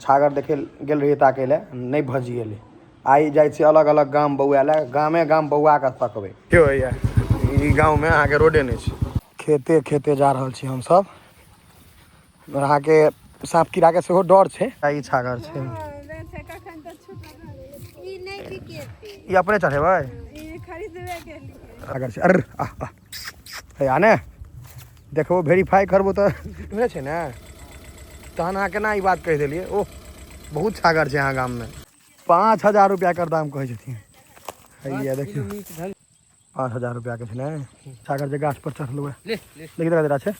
छागर देखै गेल रहियै ताकै लए, नहि भजिएलै। आइ जाइ छियै अलग अलग गाम बौआ लए, गामे गाम बौआ कऽ तकबै। देखियौ हैया ई गाँवमे अहाँके रोडे नहि छै। खेते खेते जा रहल छी हमसब। अहाँके साँप कीड़ाके सेहो डर छै। ई छागर छै। ई अपने चढ़ेबै? छागर छै। अरे आह आह हैया ने देखबो, वेरीफाई करबो तऽ इम्हरे छै ने। तहन अहाँ केना ई बात कहि देलियै? ओह, बहुत छागर छै अहाँ गाममे। 5000 रुपैआ एकर दाम कहै छथिन। हैया देखियौ, 5000 रुपैआके छै ने छागर जे गाछ पर चढ़लहुँ। देखि तऽ छै।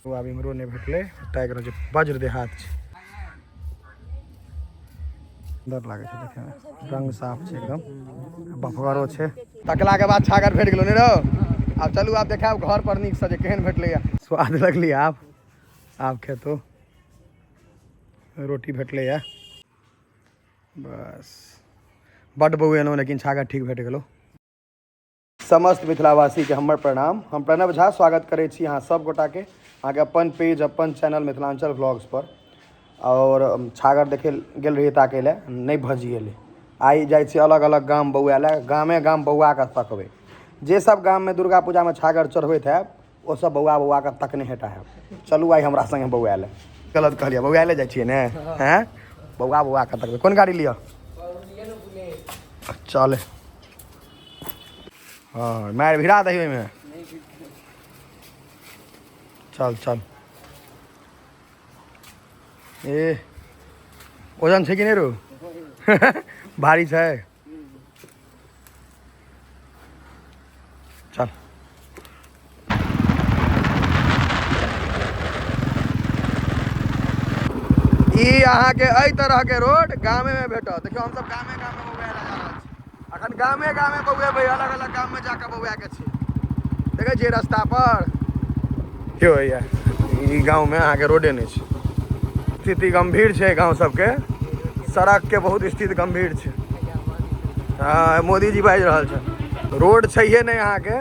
ओ आब इम्हरो नहि भेटलै, ताकि रहल छै। वज्र देहात छै, सुन्दर लागै छै देखैमे, रंग साफ छै एकदम, बफगरो छै। तकलाके बाद छागर भेट गेलो ने रौ। आब चलू, आब देखायब घर पर नीकसँ जे केहन भेटलैया। स्वाद लगली। आब आब खेतो रोटी भेटलैया। बस बड्ड बौएलहुँ, लेकिन छागर ठीक भेट गेलो। समस्त मिथिलावासीके हमर प्रणाम। हम प्रणव झा स्वागत करै छी अहाँ सब गोटाके अहाँके अपन पेज, अपन चैनल मिथिलाञ्चल व्लॉग्स पर। आओर छागर देखै गेल रहियै ताकै लए, नहि भजिएलै। आइ जाइ छी अलग अलग गाम बौआ लए, गामे गाम बौआ कऽ तकबै। जे सब गाममे दुर्गा पूजामे छागर चढ़बैत हैब, ओ सब बौआ बौआ कऽ तकने हेटा हैब। चलू आइ हमरा सङ्गे बौआ लए। गलत कहलियै, बौआ लए जाइ छियै ने? हैं, बौआ बौआ कऽ तकबै। कोन गाड़ी लिअ? चल। हँ, मारि भिड़ा दही ओहिमे। चल चल। ए, वजन छै कि नहि रो? भारी छै। चल। ई अहाँके एहि तरहके रोड गामे में भेटत। देखियौ, हमसब गामे गामे बौआए लए जा रहल छी। अखन गामे गामे बौएबै, अलग अलग गाममे जाकऽ बौआएके छै। देखै छियै रस्ता पर की होइया? ई गाँवमे अहाँके रोडे नहि छै। स्थिति गंभीर छै गाँव सबके, सड़कके बहुत स्थिति गंभीर छै। हँ, मोदीजी बाजि रहल छै। रोड छैहे नहि अहाँके,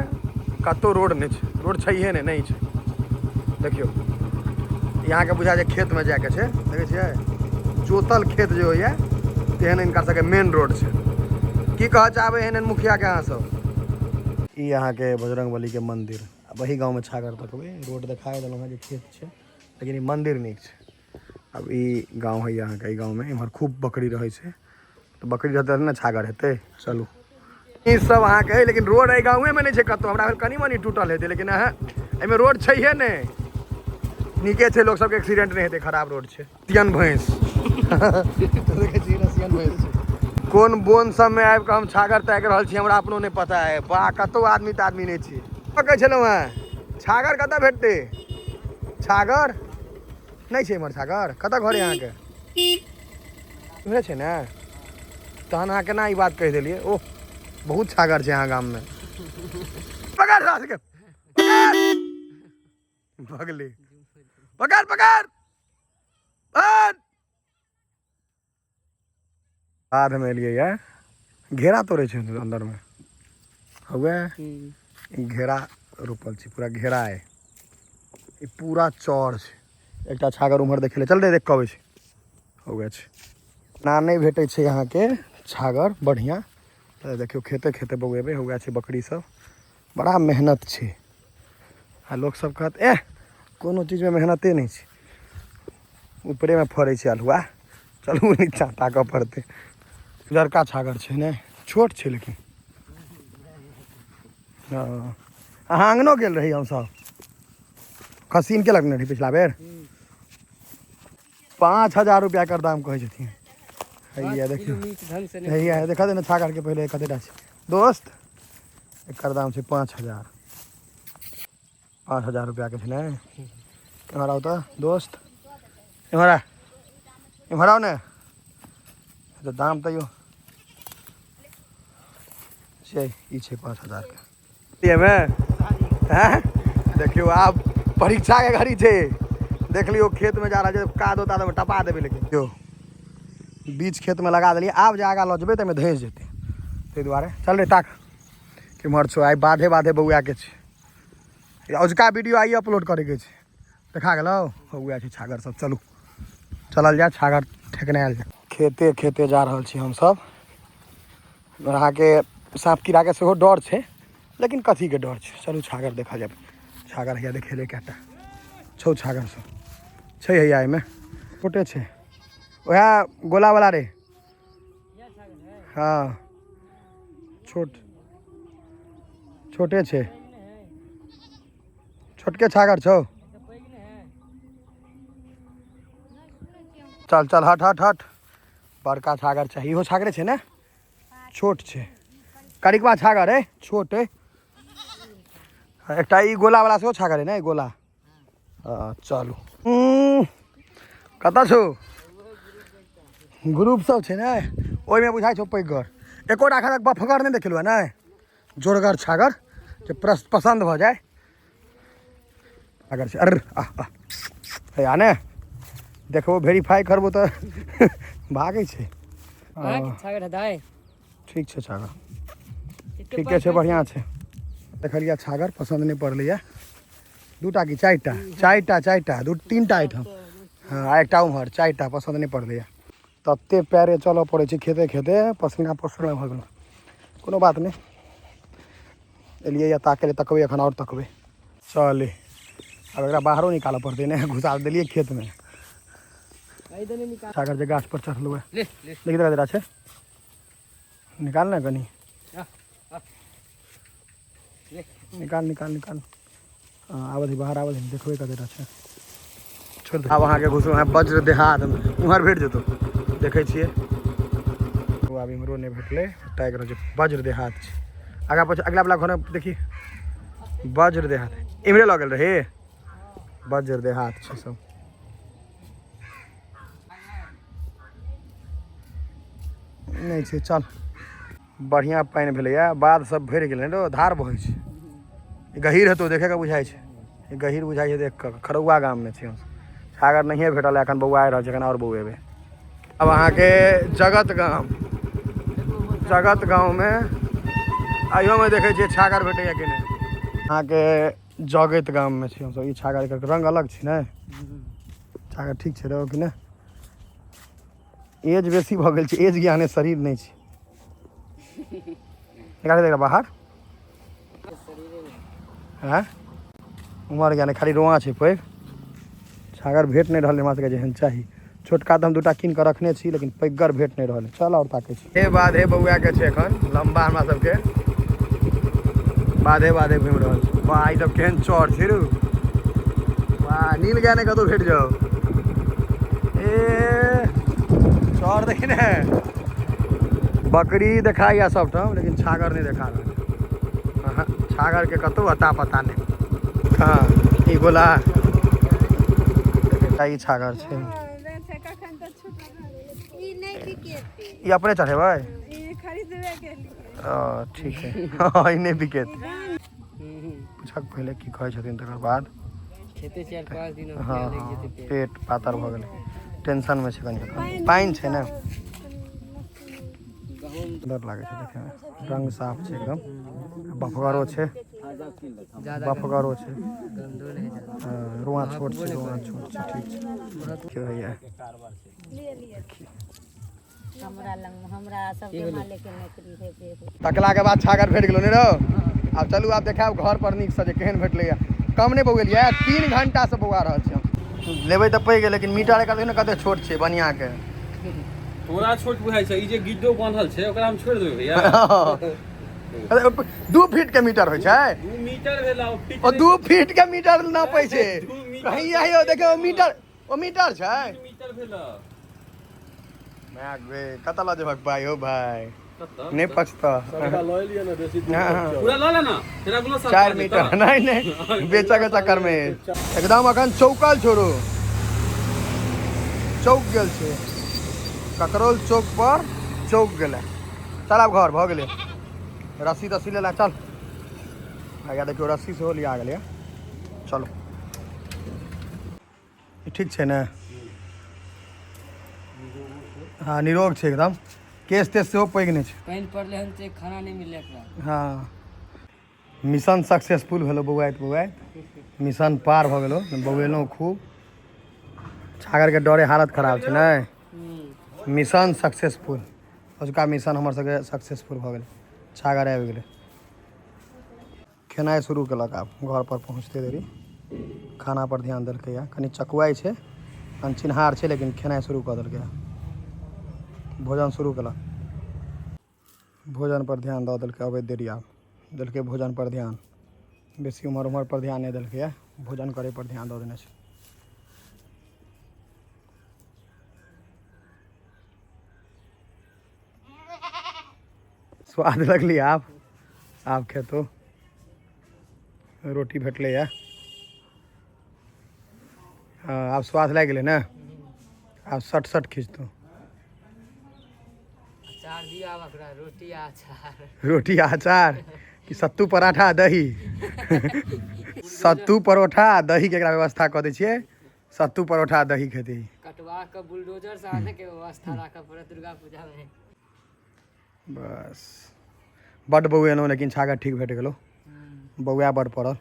कतहु रोड नहि छै। रोड छैहे नहि, नहि छै। देखियौ, अहाँके बुझा जे खेतमे जायके छै। देखै छियै, जोतल खेत जे होइया तेहन हिनका सबके मेन रोड छै। की कहऽ चाहबै एहन एहन मुखियाके अहाँ सब? ई अहाँके बजरंग बलीके मंदिर। आब एही गाँवमे छागर तकबै। रोड देखाए देलहुँ हँ जे खेत छै, लेकिन ई मंदिर नीक छै। आब ई गाँव होइए अहाँके। एहि गाँवमे एम्हर खूब बकरी रहै छै, तऽ बकरी रहतै ने छागर हेतै। चलू। ई सब अहाँके है, लेकिन रोड एहि गाँवेमे नहि छै कतहु। हमरा भेल कनि मनि टूटल हेतै, लेकिन अहाँ एहिमे रोड छैहे नहि। नीके छै, लोक सबके एक्सीडेंट नहि हेतै। खराब रोड छै। रसियन भैंस देखै छी, रसियन भैंस छै। कोन बोन सबमे आबि कऽ हम छागर ताकि रहल छी, हमरा अपनो नहि पता है। बा, कतहु आदमी तऽ आदमी नहि छै। कहै छलहुँ हेँ, छागर कतऽ भेटतै? छागर नहि छै इम्हर। छागर कतऽ घर अहाँके? इम्हरे छै ने? तहन अहाँ केना ई बात कहि देलियै? ओह, बहुत छागर छै अहाँ गाममे। पकड़ सासके, पकड़। भगले, पकड़ पकड़। बाधमे एलियै ये, घेरा तोड़ै छै अन्दरमे। हौवे घेरा रोपल छै, पूरा घेरा अइ। ई पूरा चौर छै। एकटा छागर उम्हर देखै लए चल रे, देख कऽ अबै छै। हौवे छै ना, नहि भेटै छै अहाँके छागर बढ़िआँ। तऽ देखियौ, खेते खेते बौएबै। हौवे छै बकरी सब। बड़ा मेहनत छै आ लोकसब कहत एह, कोनो चीजमे मेहनते नहि छै, ऊपरेमे फड़ै छै अल्हुआ। चलू, नीचा ताकऽ पड़तै। उजरका छागर छै ने, छोट छै लेकिन। हँ, अहाँ अङ्गनो गेल रही? हमसब खसीन के लगने रही पिछला बेर। 5000 रुपैआ एकर दाम कहै छथिन। हैया देखियौ, हैया देखा दे ने छागरके पहिले, कतेटा छै दोस्त। एकर दाम छै 5000। 5000 रुपैआके छै ने? एम्हर आउ तऽ दोस्त, एम्हर आ, एम्हर आउ ने। तऽ दाम तैयो छै। ई छै 5000के एहिमे। हैं, देखियौ, आब परीक्षाके घड़ी छै। देख लियौ, खेतमे जा रहल छै, कादो तादोमे टपा देबै। लेकिन यौ, बीच खेतमे लगा देलियै। आब जे आगाँ लऽ जेबै तऽ एहिमे धँसि जेतै, ताहि दुआरे। चल रे, ताक केम्हर छौ। आइ बाधे बाधे बौआके छै। अजुका वीडियो आइए अपलोड करैके छै। देखा गेलौ? हौआ छै छागर सब। चलू चलल जाय, छागर ठेकने आयल जाय। खेते खेते जा रहल छी हमसब। अहाँके साँप कीड़ाके सेहो डर छै, लेकिन कथीके डर छै। चलू छागर देखल जाय। छागर हैया देखेले कएटा छौ। छागर सब छै हैया, एहिमे छोटे छै, वएह गोला वाला रे। हँ, छोट छोटे छै, छोटके छागर छौ। चल चल, हट हट हट। बड़का छागर चाही। इहो छागरे छै ने? छोट छै। करिकबा छागर है, छोट है। एकटा ई गोला वाला सेहो छागर है ने, ई गोला। हँ, चलू। कतऽ छौ? ग्रुप सब छै ने, ओहिमे बुझाइ छौ पैघगर। एकोटा एखन तक बफगर नहि देखेलहुँ हँ ने, जोरगर छागर जे पसन्द भऽ जाय। अगर छै, अरे आह आह, हैया ने देखबो, वेरीफाई करबो तऽ भागै छै। छागर हेतै? ठीक छै, छागर ठीके छै, बढ़िआँ छै। देखलियै छागर पसन्द नहि पड़लैए। दूटा कि चारिटा? चारिटा, चारिटा, दू तीनटा एहिठाम, हँ, आ एकटा उम्हर। चारिटा पसन्द नहि पड़लैए। तते पैरे चलऽ पड़ै छै खेते खेते, पसीना पसीना भऽ गेलहुँ। कोनो बात नहि, एलियै या ताकै लए, तकबै एखन आओर तकबै। चले, आब एकरा बाहरो निकालऽ पड़तै ने। घुसा देलियै खेतमे। छागर जे गाछ पर चढ़लहुँ। देखि तऽ छै, निकाल ने कनि, निकाल निकाल निकाल। हँ, आबऽ दही, बाहर आबऽ दही, देखबै कतेटा छै। छोड़ दे। आब अहाँके घुसलहुँ हेँ वज्र देहातमे, उम्हर भेट जेतौ, देखै छियै। ओ आब इम्हरो नहि भेटलै। ताकि रहल छै, वज्र देहात छै आगाँ पाछाँ। अगला वला घरमे देखी। वज्र देहात इम्हरे लऽ गेल रही। वज्र देहात छै सब। नहि छै, चल। बढ़िआँ पानि भेलैए, बाध सब भरि गेलै रो, धार बहै छै। ई गहीर हेतौ, देखेके बुझाइ छै, ई गहीर बुझाइ छै देख कऽ। खरौआ गाममे छी हमसब। छागर नहिए भेटल एखन, बौआ रहल छै, एखन आओर बौएबै। आब अहाँके जगत गाम, जगत गाँवमे अहियोमे देखै छियै छागर भेटैए कि नहि। अहाँके जगैत गाममे छी हमसब। ई छागर, एकर रंग अलग छै ने। छागर ठीक छै रौ कि नहि? एज बेसी भऽ गेल छै, एज ज्ञाने शरीर नहि छै। निकाल दे एकरा बाहर। हँ, उमर ज्ञाने खाली रोआ छै पैघ। छागर भेट नहि रहल हमरा सबके जेहन चाही। छोटका तऽ हम दूटा कीन कऽ रखने छी, लेकिन पैघगर भेट नहि रहल। चल, आओर ताकै छी। हे, बाधे बौआ के छै एखन लम्बा। हमरा सबके बाधे बाधे घुमि रहल छै। वाह, ई सब केहन चौर छै रू। वाह, नील गाय नहि कतहु भेट जाओ। ए चौर देखी ने, बकरी देखाइया सबठाम, लेकिन छागर नहि देखा रहल। अहाँ, छागरके कतहु अता पता नहि। हँ, ई गोला, ई छागर छै। ई नहि बिकेतै। ई अपने चढ़ेबै? ई खरीदबे केलियै। ओ, ठीक है। हँ, ई नहि बिकेत। पूछक पहिले की कहै छथिन, तकर बाद। खेते 4-5 दिन। हँ हँ, पेट पातर भऽ गेलै, टेंशनमे छै कनि एखन। पानि छै ने। सुन्दर लागै छै देखैमे, रंग साफ छै एकदम, बफगरो छै, बफगरो छै। गंदो नहीं ज्यादा। हँ, रुआ छोट छै, रुआ छोट छै, ठीक छै। की होइया? हमरा लग हमरा सबके मालिक के नौकरी हेबे। तकला के बाद छागर भेट गेलो ने रौ। आब चलू, आब देखायब घर पर नीकसँ जे केहन भेटलैया। कम नहि बौएलियै, 3 घंटासँ बौआ रहल छी हम। लेबै तऽ पैघ, लेकिन मीटर एकर देखियौ ने कते छोट छै बनियाके। तोरा छोट बुझाइ छै, ई जे गिड्डो बान्हल छै ओकरा हम छोड़ि देबै भैया? अरे, 2 फीट के मीटर होइ छै। 2 मीटर भेला ओ फीट। ओ 2 फीट के मीटर नापै छै। 2 मीटर। कहीं आइयो देखियौ, मीटर, ओ मीटर छै। 2 मीटर भेला। My गे, कतऽ लऽ जेबहक भाय? हो भाय। कतऽ? नहि पचतऽ। सबटा लऽ एलियै ने बेसी दूर। हाँ। पूरा लऽ लेना, फेर अगलो साल चारि खा मीटर जेतऽ। नहि नहि, बेचऽ के चक्कर में एकदम अखन चौकल छोड़ू, चौक गेल छै। ककरौल चौक पर चौक गेलै। चल, आब घर भऽ गेलै। रस्सी तस्सी लेला, चल। भैया, देखियौ, रस्सी सेहो लिया गेलै। चलो, ई ठीक छै ने? हँ, निरोग छै एकदम, केस तेस सेहो पैघ नहि छै। पानि पड़लै हन तऽ खाना नहि मिललै एकरा। हँ, मिशन सक्सेसफुल भेलो। बौआइत बौआइत मिशन पार भऽ गेलो। बौएलहुँ खूब। छागरके डरे हालत खराब छै ने। मिशन सक्सेसफुल, अजुका मिशन हमर सबके सक्सेसफुल भऽ गेलै। छागर आबि गेलै, खेनाइ शुरू केलक। आब घर पर पहुँचते देरी खाना पर ध्यान देलकैए। कनि चकुआइ छै, अनचिन्हार छै, लेकिन खेनाइ शुरू कऽ देलकैए, भोजन शुरू केलक। भोजन पर ध्यान दऽ देलकै अबैत देरी। आब देलकै भोजन पर ध्यान, बेसी उम्हर उम्हर पर ध्यान नहि देलकैए, भोजन करै पर ध्यान दऽ देने छै। स्वाद लगली। आब आब खेतो रोटी भेटलैए। हँ, आब स्वाद लागि गेलै ने, आब सट सट खिचतौ। अचार दियौ आब ओकरा, रोटी आ अचार। रोटी आ अचार कि सत्तू पराठा दही? सत्तू परोठा आ दही के एकरा व्यवस्था कऽ दै छियै, सत्तू परोठा आ दही खेतै। कटवा के बुलडोजर से आने के व्यवस्था राखऽ पड़त दुर्गा पूजा में। बस, बड्ड बौएलहुँ, लेकिन छागर ठीक भेट गेलौ। बौआ बड्ड पड़ल।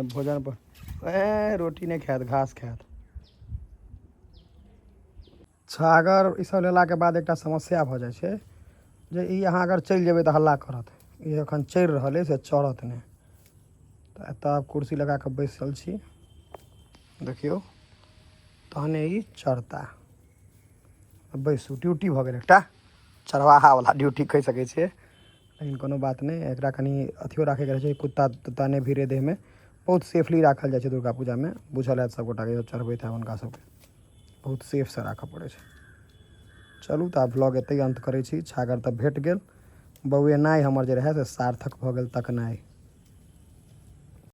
भोजन पर ए रोटी नहि खायत, घास खायत छागर। ई सब लेलाके बाद एकटा समस्या भऽ जाइ छै जे ई अहाँ अगर चलि जेबै तऽ हल्ला करत। ई एखन चढ़ि रहल अइ, से चढ़त नहि। तऽ एतऽ आब कुर्सी लगा कऽ बैसल छी, देखियौ, तहने ई चढ़ता। बैसू, ड्यूटी भऽ गेल एकटा चरवाहावला ड्यूटी कहि सकै छियै, लेकिन कोनो बात नहि। एकरा कनि अथियो राखैके रहै छै, कुत्ता तुत्ता नहि भिड़े देहमे। बहुत सेफली राखल जाइ छै दुर्गा पूजामे। बुझल हैत सभगोटाके, चढ़बैत हैब हुनका सबके, बहुत सेफसँ राखऽ पड़ै छै। चलू तऽ आब व्लॉग एतहि अन्त करै छी। छागर तऽ भेट गेल, बौएनाइ हमर जे रहै से सार्थक भऽ गेल तकनाइ।